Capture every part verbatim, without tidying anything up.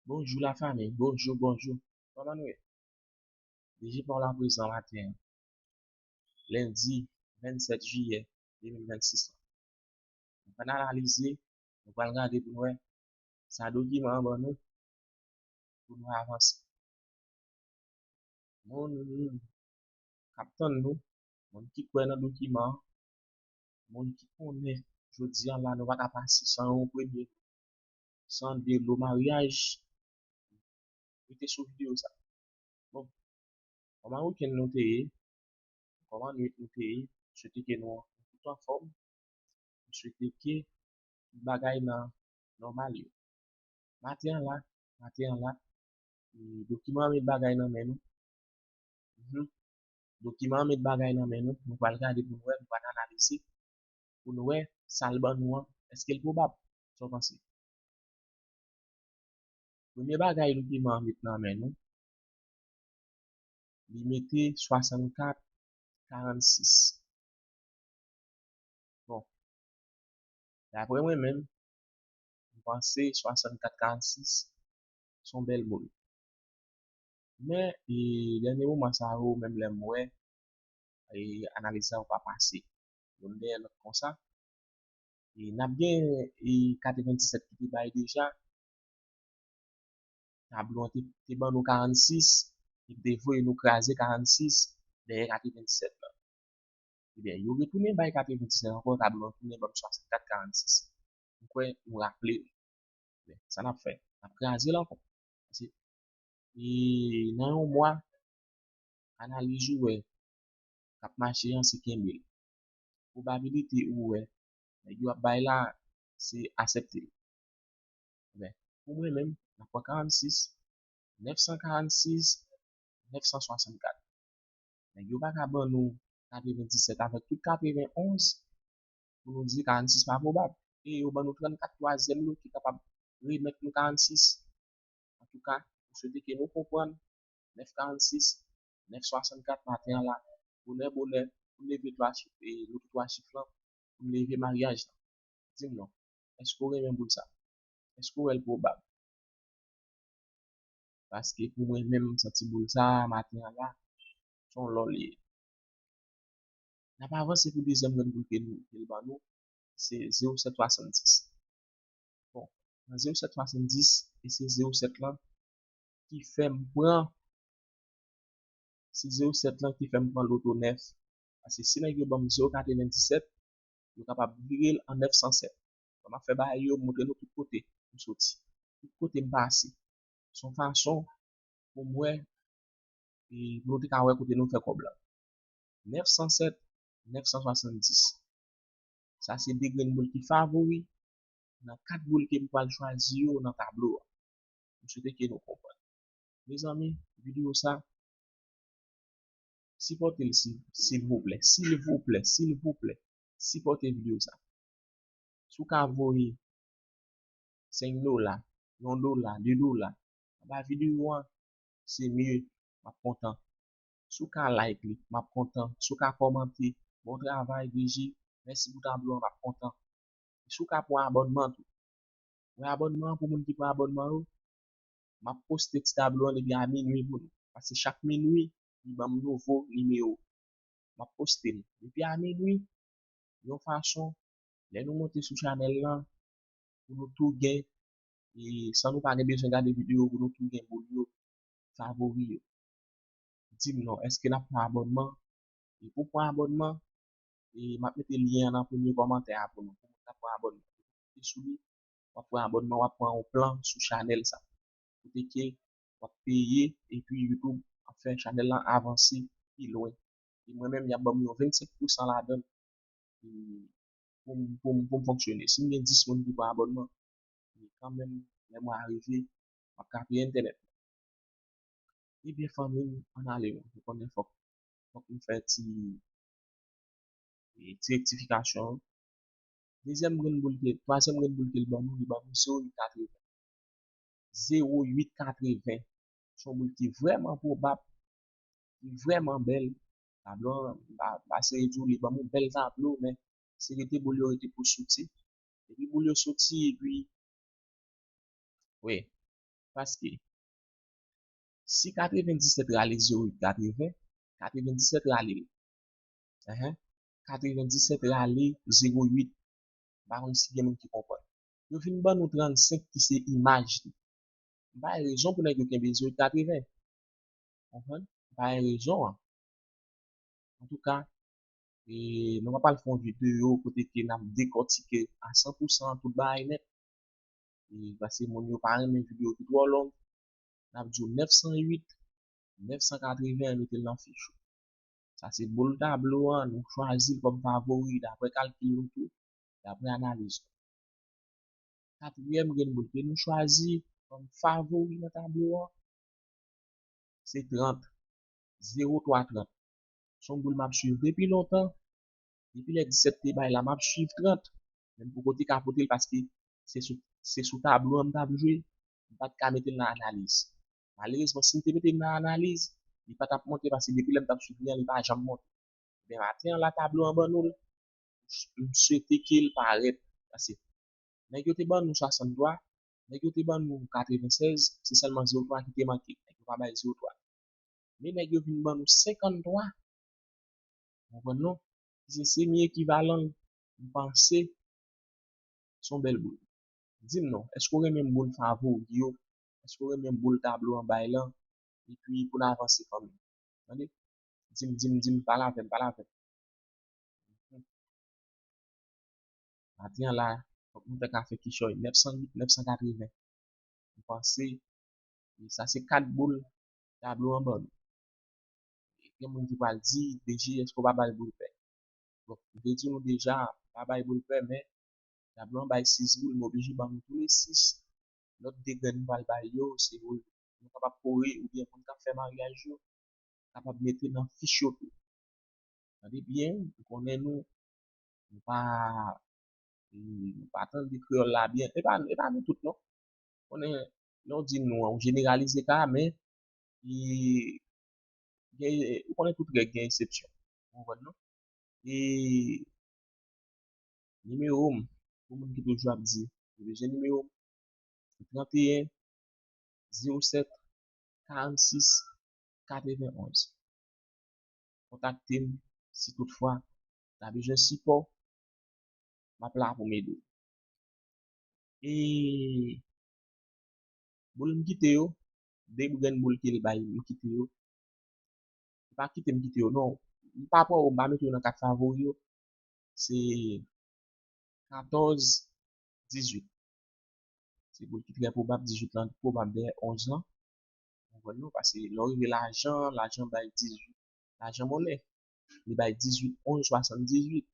Bonjou lafanmi, bonjou, bonjou. Kòman nou ye? D J pa w la prezan maten an, lendi vennsèt jiyè de mil vennsis la. Nou pral analize, nou pral gade pou nou wè sa dokiman an ban nou pou nou avanse. Moun k ap tann nou, moun ki kwè nan dokiman an, moun ki konnen jodi a la nou pa ka pase san yon premye, san de lo maryaj, rete sou videyo sa. Bon, kòman wikenn nou te ye? Kòman nwit nou te ye? M swete ke nou tout anfòm. M swete ke bagay nan nòmal yo. Maten an la, maten an la, e, dokiman an met bagay nan men nou. Mhm. Dokiman an met bagay nan men nou. Nou pral gade pou nou wè, nou pral analize pou nou wè sa l ban nou an, èske l pwobab? Sa w panse? Premye bagay dokiman an met nan men nou, li mete swasannkat karannsis. Bon, daprè mwen menm, m panse swasannkat karannsis se yon bèl moun. Men, e, dènye moman sa yo, menm lè m wè, e, analiz sa yo pa pase youn dèyè lòt konsa. E n ap gen, e, katrevendisèt ki te bay deja. Tablo an te, te ban nou karannsis, epi te voye nou kraze karannsis dèyè katrevendisèt la. Ebyen, yo retounen bay katrevendisèt ankò, tablo an tounen ban m swasannkat karannsis. M kwè nou raple. Ebyen, sa n ap fè? N ap kraze l ankò. Paske, e, nan yon mwa, analiz ou wè k ap mache an se kenbe l. Pwobabilite ou wè nèg yo ap bay la se asèpte l. Ebyen, pou mwen menm, n ap pran karannsis, nèf san karannsis, nèf san swasannkat. Nèg yo pa ka ban nou katrevendisèt avèk tout katrevenonz pou nou di karannsis pa pwobab. E yo ban nou trannkat twazyèm yo ki kapab remèt nou karannsis. Antouka, m swete ke nou konprann nèf karannsis, nèf swasannkat maten an la, bonè, bonè, pou n leve twa chif, e, loto twa chif lan, pou n leve maryaj lan. Di m non, èske w renmen boul sa? Èske w wè l pwobab? Paske pou mwen menm, m santi boul sa a, maten an la, se yon lò li ye. N ap avanse pou dezyèm grenn boul ke nou, ke l ban nou, se zewo sèt swasanndis. Bon, nan zewo sèt swasanndis, e se zewo sèt lan ki fè m pran, se zewo sèt lan ki fè m pran loto nèf. Paske si nèg yo ban m zewo katrevendisèt, yo kapab vire l an nèf san sèt. Lè m ap fè bagay yo, m montre nou tout kote m soti, tout kote m pase. Se yon fason pou m wè, e pou nou te ka wè kote nou fè kòb la. Nèf san sèt, nèf san swasanndis. Sa se de grenn boul ki favori nan kat boul ke m pral chwazi yo nan tablo a. M swete ke nou konprann. Mezanmi, videyo sa, sipòte l si, silvouplè, silvouplè, silvouplè, sipòte videyo sa. Si w ka voye senk dola, yon dola, de dola anba videyo an, se mye, m ap kontan. Si w ka like li, m ap kontan. Si w ka kòmante, bon travay, D J, mèsi pou tablo an, m ap kontan. Si w ka pran abònman tou, pran abònman an pou moun ki pran abònman yo, m ap poste ti tablo an depi a minwi pou nou. Paske chak minwi, li ban m nouvo nimewo. M ap poste l depi a minwi, yon fason, lè nou monte sou chanèl lan, pou nou tou gen, e san nou pa gen bezwen gade videyo, pou nou tou gen boul yo, favori yo. Di m non, èske n ap pran abònman? E pou pran abònman, e m ap mete lyen an nan premye kòmantè a pou nou. Pou moun k ap pran abònman, klike sou li, w ap pran abònman, w ap pran yon plan sou chanèl sa. Kote ke w ap peye, epi YouTube ap fè chanèl lan avanse pi lwen. E mwen menm, y ap ban m yon vennsenk pousan ladan l, e pou m, pou m, pou m fonksyone. Si m gen dis moun ki pran abònman, e kanmenm, lè mwa a rive, m ap ka peye entènèt. Ebyen, fanmi m, ann ale non. Ou konnen fòk, fòk m fè ti, e, ti rektifikasyon yo. Dezyèm grenn boul ke, twazyèm grenn boul ke l ban nou, li ban nou zewo uit katreven. Zewo uit katreven. Se yon boul ki vrèman pwobab, ki vrèman bèl. Tablo an, m pa, m pa serye di w, li ban m yon bèl tablo, men se rete boul yo rete pou soti. Epi boul yo soti, epi, wi, Paske si katrevendisèt rale zewo uit katreven, katrevendisèt rale l. Enhen. Katrevendisèt rale zewo uit. M pa konn si gen moun ki konprann. Yo vin ban nou trannsenk ki se imaj li. M pa wè rezon pou nèg yo kenbe zewo uit katreven. Konprann? M pa wè rezon an. Antouka, e, nou pa pral fè yon videyo kote ke n ap dekòtike a san pou san tout bagay nèt. E, paske moun yo pa renmen videyo ki twò long. N ap di w nèf san uit, nèf san katreven, mete l nan fich ou. Sa se boul tablo an, nou chwazi l kòm favori, daprè kalkil nou tou, daprè analiz nou. Katriyèm grenn boul ke nou chwazi kòm favori nan tablo an, se trant, zewo twa trant. Se yon boul m ap swiv depi lontan. Depi lè disèt te bay la, m ap swiv trant. Men m poko te ka pote l paske se sou, se sou tablo an m t ap jwe. M pa t ka mete l nan analiz. Malerezman, si m te mete l nan analiz, li pa t ap monte paske depi lè m t ap swiv li an, li pa janm monte. Men maten an la, tablo an ban nou l. M swete ke l parèt. Paske nèg yo te ban nou swasanntwa, nèg yo te ban nou katrevensèz, se sèlman zewo twa ki te manke. Nèg yo pa bay zewo twa. Men nèg yo vin ban nou senkanntwa. Ou konprann non? Se semi ekivalan l, m panse se yon bèl boul. Di m non, èske w renmen boul favori yo? Èske w renmen boul tablo an bay lan? Epi pou n avanse fanmi. Tande? Di m, di m, di m, pale avè m, pale avè m. Maten an la, fòk nou ta ka fè kichòy. Nèf san uit, nèf san katreven. M panse, e sa se kat boul tablo an ban nou. Gen moun ki pral di, D J, èske w pa bay boul pè? Bon, m te di nou deja, m pa bay boul pè, men tablo an bay sis boul, m oblije ban nou tou le sis. Lòt de grenn m pral bay yo, se boul nou kapab kore oubyen moun k ap fè maryaj yo kapab mete nan fich yo tou. Tande byen, m konnen nou, nou pa, e, nou pa tande kreyòl la byen. E pa, e pa nou tout, non. Konnen, lè w di nou an, ou jeneralize ka, men, e, gen, ou konnen tout règ gen eksepsyon. Ou konprann, non? E nimewo m, pou moun ki toujou ap di, yo bezwen nimewo m, se tranteyen, zewo sèt, karannsis, katrevenonz. Kontakte m si toutfwa ta bezwen sipò, m ap la pou m ede w. E boul m kite yo, de grenn boul ke l bay m kite yo. Se pa kite m kite yo, non. M pa pran yo, m pa mete yo nan kat favori yo. Se katòz, dizuit. Se boul ki trè pwobab, dizuit lan pwobab dèyè onz lan. Ou konprann non? Paske lè w rive lajan, lajan bay dizuit. Lajan monnen. Li bay dizuit, onz, swasanndizuit.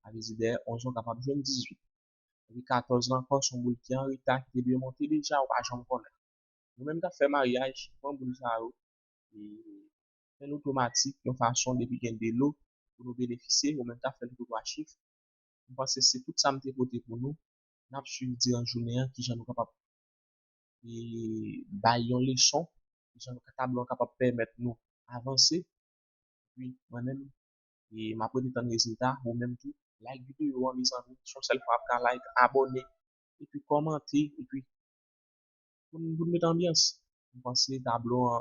Sa vle di dèyè onz ou kapab jwenn dizuit. Epi katòz lan ankò, se yon boul ki an reta, ki te dwe monte deja, ou pa janm konnen. Nou menm k ap fè maryaj, pran boul sa yo, e fè l otomatik, yon fason depi gen de lo pou nou benefisye, ou menm k ap fè l tou twa chif. M panse se tout sa m te pote pou nou. N ap swiv diran jounen an, kijan nou kapab e bay yon leson, jan tablo an kapab pèmèt nou avanse. Epi mwen menm, e m ap rete tann rezilta, ou menm tou, like videyo an, mezanmi, se yon sèl fwa w ap ka like, abòne, epi kòmante, epi pou n, pou n met anbyans. M panse tablo an